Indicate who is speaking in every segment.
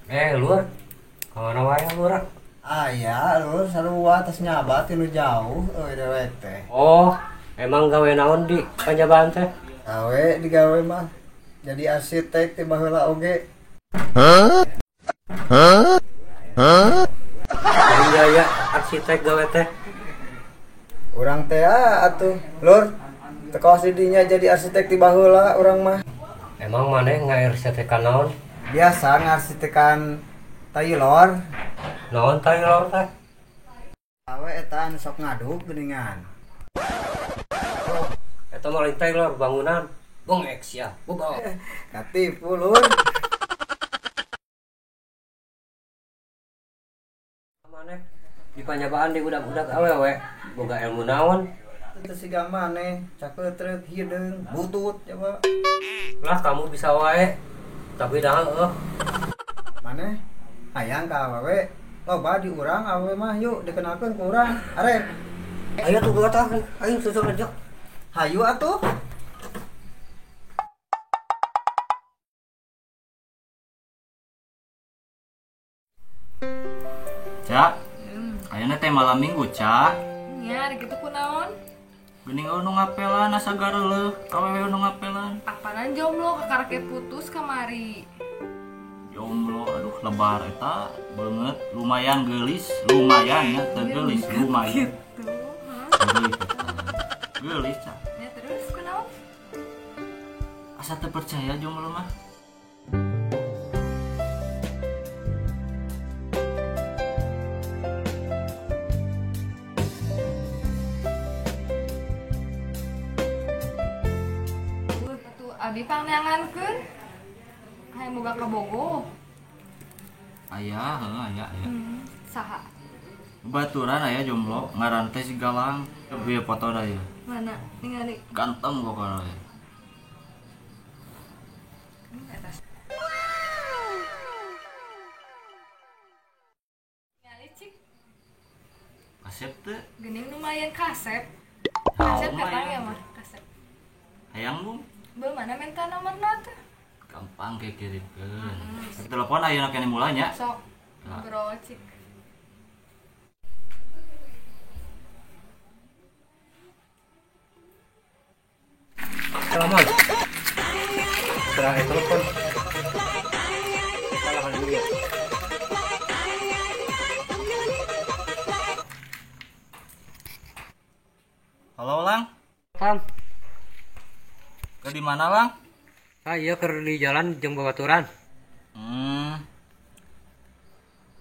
Speaker 1: Lur. Kamana wae lur?
Speaker 2: Aya, lur sarua atas nyaba ti nu jauh euy dewek teh.
Speaker 1: Oh, emang gawe naon di Panjabaan teh?
Speaker 2: Gawe digawe mah jadi arsitek ti baheula oge.
Speaker 1: Hah? Hah? Hah? Iya ya, arsitek gawe teh.
Speaker 2: Urang teh atuh, lur. Teu kawas di dinya jadi arsitek ti baheula urang mah.
Speaker 1: Emang maneh ngarsitekan naon?
Speaker 2: Biasa ngarsitekan Taylor.
Speaker 1: Naon Taylor teh?
Speaker 2: Awe eta anu sok ngaduk geuningan.
Speaker 1: Oh, eta mah lain Taylor bangunan. Bongek sia, bobo.
Speaker 2: Katipu lur.
Speaker 1: Maneh di Panjabaan di budak-budak awewe boga ilmu naon?
Speaker 2: Teu siga maneh, cakeutreuk hideung, butut coba.
Speaker 1: Lah kamu bisa wae. Tapi dah heuh.
Speaker 2: Maneh hayang ka awewe, loba di urang awewe mah yuk dikenalkeun ku urang. Arek.
Speaker 1: Ayo tuh gua tah, ayo susul aja.
Speaker 2: Hayu atuh.
Speaker 3: Cak, ayeuna teh malam minggu, Cak.
Speaker 4: Nya, rek kitu kunaon?
Speaker 3: Geuning nu ngapelan asa gareuleuh, awewe nu ngapelan.
Speaker 4: Apanan jomblo kakarake putus kamari.
Speaker 3: Jomblo, aduh lebar eta beungeut lumayan geulis, lumayan nya teu geulis, lumayan.
Speaker 4: Gitu, hah?
Speaker 3: Geulis, Cak.
Speaker 4: Ya terus kunaon?
Speaker 3: Asa teu percaya jomblo mah.
Speaker 4: Abi pangneangankeun hayang boga kabogoh.
Speaker 3: Aya, heuh aya aya.
Speaker 4: Saha?
Speaker 3: Baturan aya jomblo ngaran teh si Galang. Ieu fotona ieu.
Speaker 4: Mana? Ningali.
Speaker 3: Ganteng pokona we.
Speaker 4: Ningali cik.
Speaker 3: Kasep teu?
Speaker 4: Geuning lumayan kasep. Kasep katang ya mah, kasep.
Speaker 3: Hayang bung.
Speaker 4: Beuh mana minta nomorna teh?
Speaker 3: Gampang kayak kirimkeun. Telepon ayeuna keneh mulanya.
Speaker 4: Sok. Ngobrol cik.
Speaker 1: Selamat. Terakhir telepon. Salahan dulu ya.
Speaker 3: Halo, Lang.
Speaker 1: Tam.
Speaker 3: Ke di mana, Lang?
Speaker 1: Ah, iya keur di jalan jeung babaturan.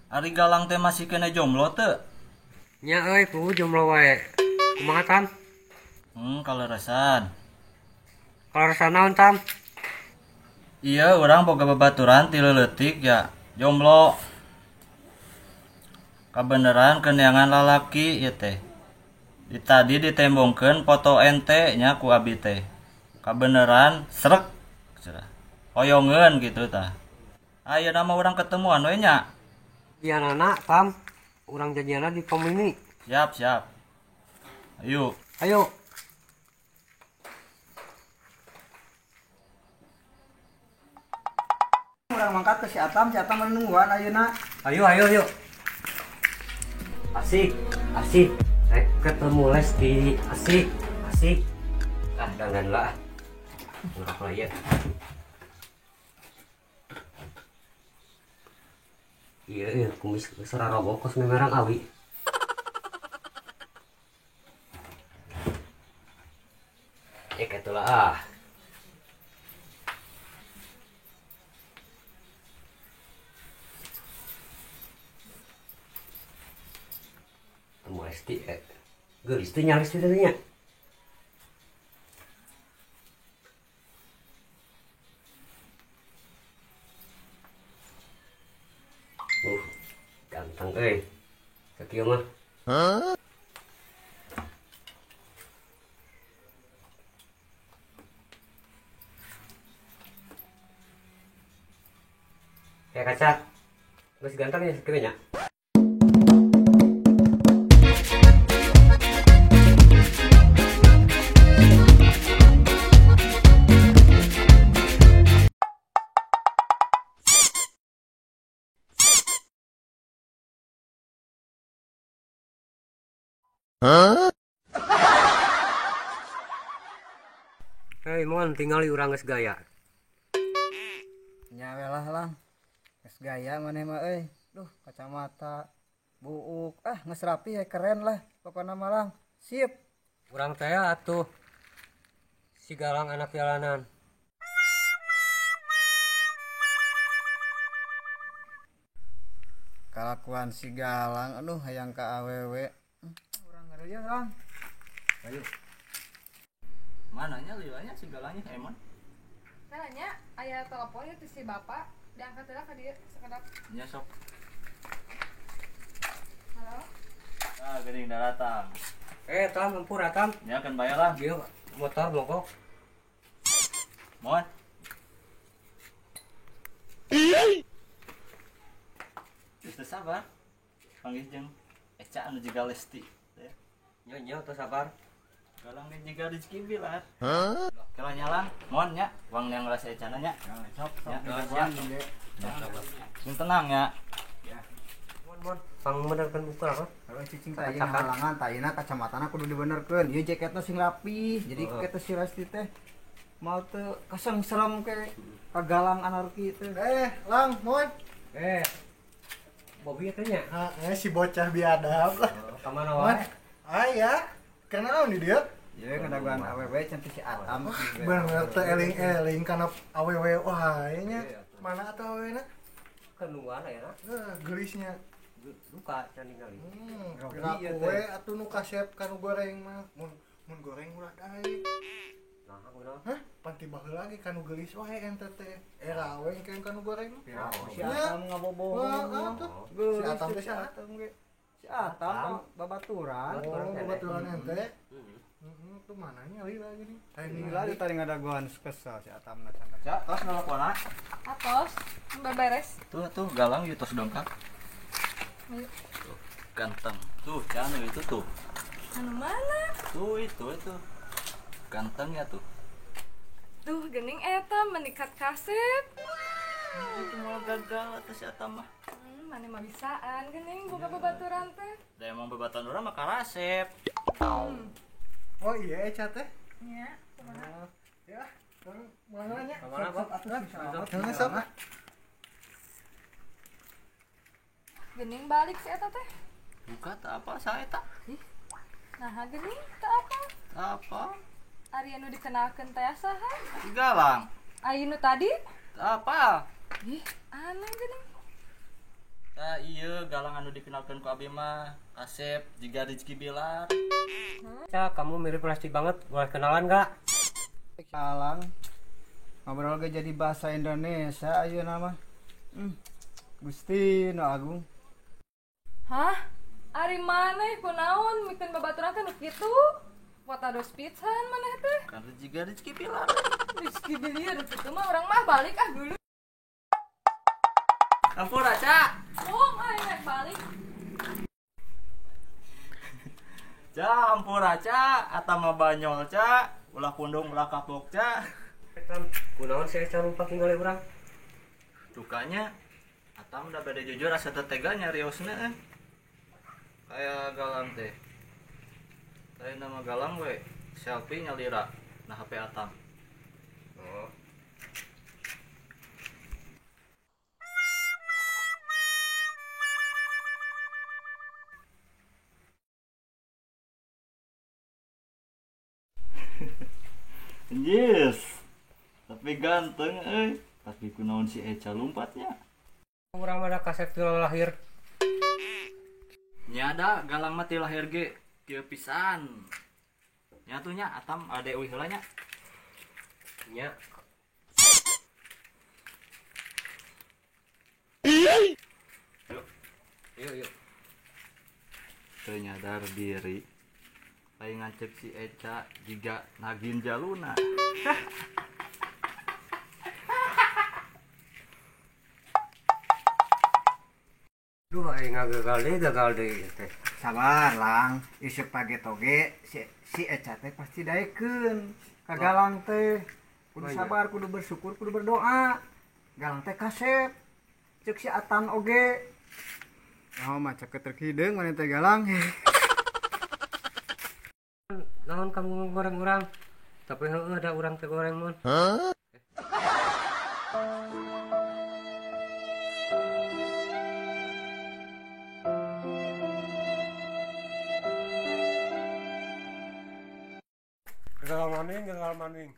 Speaker 3: Ari Galang teh masih kena jomblo teu?
Speaker 1: Nya euy, kudu jomblo wae. Kumaha, Tam?
Speaker 3: Kaleresan.
Speaker 1: Kaleresan naon, Tam?
Speaker 3: Iya, urang boga babaturan ti leutik ya, jomblo. Kabeneran keneangan lalaki ieu teh. Di tadi ditembongkeun foto ente nya ku abi teh. Kabeneran srek hoyongeun gitu tah. Ayeuna mah urang ketemuan we nya.
Speaker 1: Janjianana, Tam. Urang janjianna di pom ini.
Speaker 3: Siap, siap. Ayo.
Speaker 1: Ayo.
Speaker 2: Urang mangkat ke si Atam nungguan ayeuna.
Speaker 1: Ayo, ayo, ayo. Asik, asik. Rek ketemu Lesti, asik, asik. Ah, dandan lah. Urang lah ya. Iya, iya, kumis sararogo kos memerang awi. Ya ketulah ah. Temu Lesti, geulis teh nyaris teh nya. Ganteng euy. Sakieu mah.
Speaker 2: Hah?
Speaker 1: Kayak kaca. Geus ganteng ya sakieu nya. Huh? Hei mon, tinggali urang geus gaya.
Speaker 2: Nya we lah Lang. Geus gaya maneh mah euy. Duh, kacamata buuk. Ah, geus rapi ya keren lah pokona mah Lang. Sip.
Speaker 1: Urang teh atuh si Galang anak jalanan.
Speaker 2: Kalakuan si Galang aduh hayang ka awewe. Urang ngareuyeung Lang.
Speaker 1: Ayo.
Speaker 3: Mananya lilanya si Galangnya emon?
Speaker 4: Nanya aya telepon itu si bapak diangkat heula ka dieu sakedap.
Speaker 3: Nya sok.
Speaker 4: Halo.
Speaker 3: Ah, geuning daratang.
Speaker 1: Tam ampun atam.
Speaker 3: Nya kan bae lah.
Speaker 1: Ieu motor mogok.
Speaker 3: Mon. Geus teu sabar. Panggih jeung Eca anu jiga Lesti.
Speaker 1: Nya nya teu sabar.
Speaker 3: Galang ge jiga Rizky Billar. Hah? Kela nyalang, mon nya, wang yang ngerasa Ecana nya.
Speaker 2: Sok sok
Speaker 3: ya. Sing tenang ya.
Speaker 1: Ya. Mon mon, pang benerkeun buku apa?
Speaker 2: Kalau cicing teh ayeuna halangan, tah ayeuna kacamatana kudu dibenerkeun. Ieu jaketna sing rapi. Jadi kitu si Lesti teh mau teu kasengserem ke ka Galang anarki teh.
Speaker 5: Lang, mon.
Speaker 1: Bobby teh nya.
Speaker 5: Heeh, si bocah biadab lah.
Speaker 1: Ka mana wae?
Speaker 5: Aya. Karena naon di dieu?
Speaker 2: Ieu ngadaguan awewe cantik si Atam.
Speaker 5: Bener teh eling-eling kana awewe wae nya. Mana atuh awewena?
Speaker 1: Keluar ya.
Speaker 5: Heuh, geulisnya.
Speaker 1: Duka can ningali.
Speaker 5: Rogi ieu teh atuh nu kasep kanu goreng mah. Mun mun goreng ulah daek.
Speaker 1: Nah, kunaon?
Speaker 5: Hah? Pan ti baheula lagi kanu geulis wae ente teh. Era we engke kanu goreng mah.
Speaker 2: Si Atam ngabobohong.
Speaker 5: Si Atam teh saha?
Speaker 2: Si Atam babaturan.
Speaker 5: Oh, babaturan ente. Heeh, tuh mananya lila gini.
Speaker 2: Lila di tadi ngadaguan kesel si Atam na can.
Speaker 3: Ya, tos ngelakona.
Speaker 4: Atos, beberes.
Speaker 3: Tuh tuh Galang ieu tos dongkap.
Speaker 4: Ayo.
Speaker 3: Tuh, ganteng. Tuh, can itu tuh.
Speaker 4: Anu mana?
Speaker 3: Tuh itu itu. Ganteng ya tuh.
Speaker 4: Tuh geuning eta menikat kasep.
Speaker 3: Itu mau gagal atas si Atam mah.
Speaker 4: Mana mah bisaan geuning boga babaturan teh.
Speaker 3: Da emang babaturan urang mah karasep.
Speaker 5: Oh iya Eca teh.
Speaker 4: Nya, kumaha?
Speaker 5: Ya, mulai nya.
Speaker 1: Ka mana, Bang?
Speaker 5: Sok sok.
Speaker 4: Geuning balik si eta teh.
Speaker 3: Buka tak apa saha eta?
Speaker 4: Ih. Naha geuning teu apa?
Speaker 3: Teu apa?
Speaker 4: Ari anu dikenalkeun teh saha?
Speaker 3: Si Galang.
Speaker 4: Ari nu tadi?
Speaker 3: Teu apa?
Speaker 4: Ih, aneh geuning.
Speaker 3: Tah ieu Galang anu dikenalkeun ku abi mah Asep jiga Rizky Billar.
Speaker 1: Ca, kamu mirip Lesti banget, boleh kenalan gak?
Speaker 2: Galang ngobrol ge jadi bahasa Indonesia ayeuna mah. Gusti nu agung.
Speaker 4: Hah? Ari maneh kunaon mikeun babaturan teh nu kitu? Potados pisan maneh teh.
Speaker 3: Kan jiga Rizky Billar.
Speaker 4: Rizky Billar kitu mah urang mah balik ah dulu.
Speaker 3: Ampura, Ca.
Speaker 4: Bung, ayo naik balik.
Speaker 3: Ca, ampura, Ca. Atama banyol, Ca. Ulah pundung, ulah kapok, Ca.
Speaker 1: Tam, kunaon sih Eca lupa tinggal urang.
Speaker 3: Dukanya Atam udah beda jujur asa teu tega nyariosna. Kayak Galang teh. Lain nama Galang we, selfie nyalira nah HP Atam.
Speaker 1: Oh.
Speaker 3: Yes. Tapi ganteng euy. Tapi kunaon si Eca lompatnya.
Speaker 1: Urang mah kasep ti lahir.
Speaker 3: Nya da Galang mah ti lahir ge kieu pisan. Nya tuh nya Atam ade euy heula nya.
Speaker 1: Nya.
Speaker 3: Yuk.
Speaker 1: Yuk yuk.
Speaker 3: Teu nyadar diri. Lain ngancep si Eca jiga Nagin Jaluna.
Speaker 1: Duh, aing gagal deui teh.
Speaker 2: Sabar Lang, isuk pagi toge si Eca teh pasti daekeun ka Galang teh. Kudu sabar, kudu bersyukur, kudu berdoa. Galang teh kasep. Ceuk si Atan oge. Oh, mah ceket terkideung maneh teh Galang.
Speaker 1: Kunaon kamu goreng urang? Tapi heueuh da urang teh goreng mun.
Speaker 5: Gagal maning, gagal maning.